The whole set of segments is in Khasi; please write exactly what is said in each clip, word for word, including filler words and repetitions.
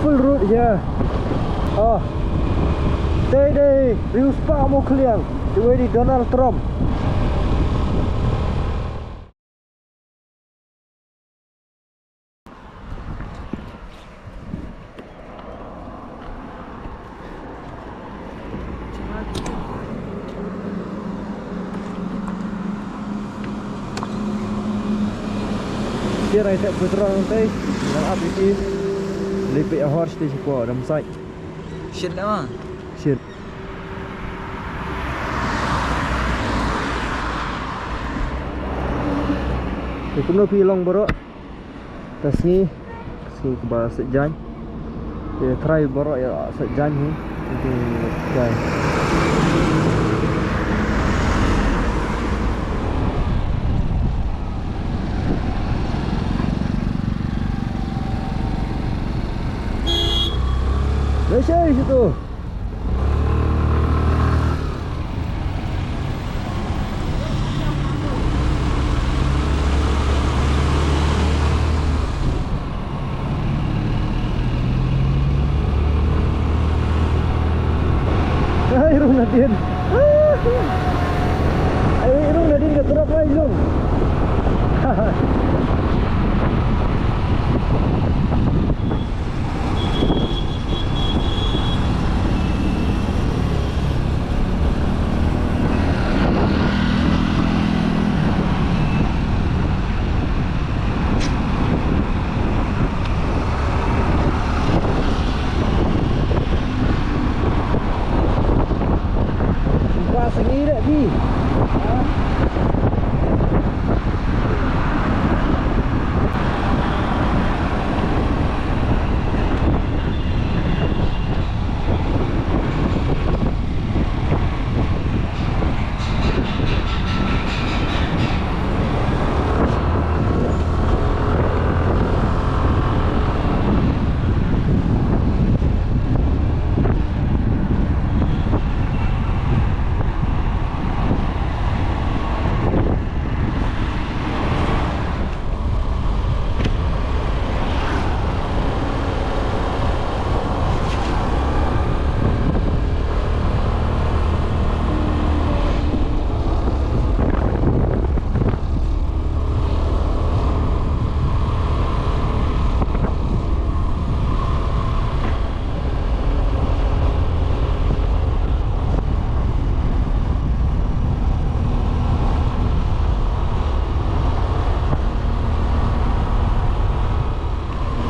Full road here. Oh. Dei dei Riewspah Mawkhlieh. Dei dei Donald Trump. Sir ai sep petrol nang tai. Nang ap iti. Lipik a horse ti si ko dam sai. Shit lah ma. Shit. Kumno phi long baroh? Te sngi, sngi kaba sejaiñ. Te trai baroh ïa sejaiñ hi. Te jaiñ. Lashai situ. Ai rung nadien. Ai rung nadien ka trok ai lung. Ba sngi deh bi.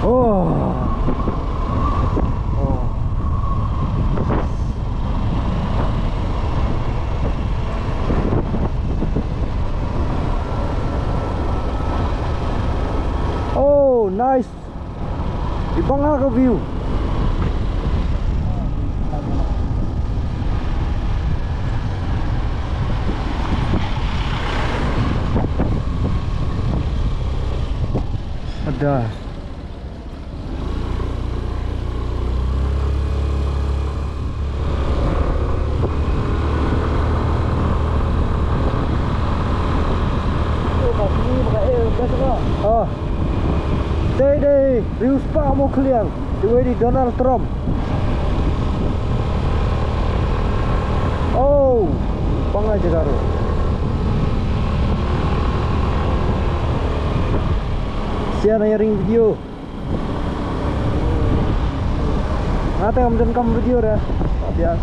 Oh. Oh. Oh, nice. Ibang ha ka view. Ada. Oh. Dei dei Riewspah Mawkhlieh. Dei wei dei Donald Trump. Oh. Pang aja karo. Sian ïa ring video. Nga te ngam donkam video re. Biang.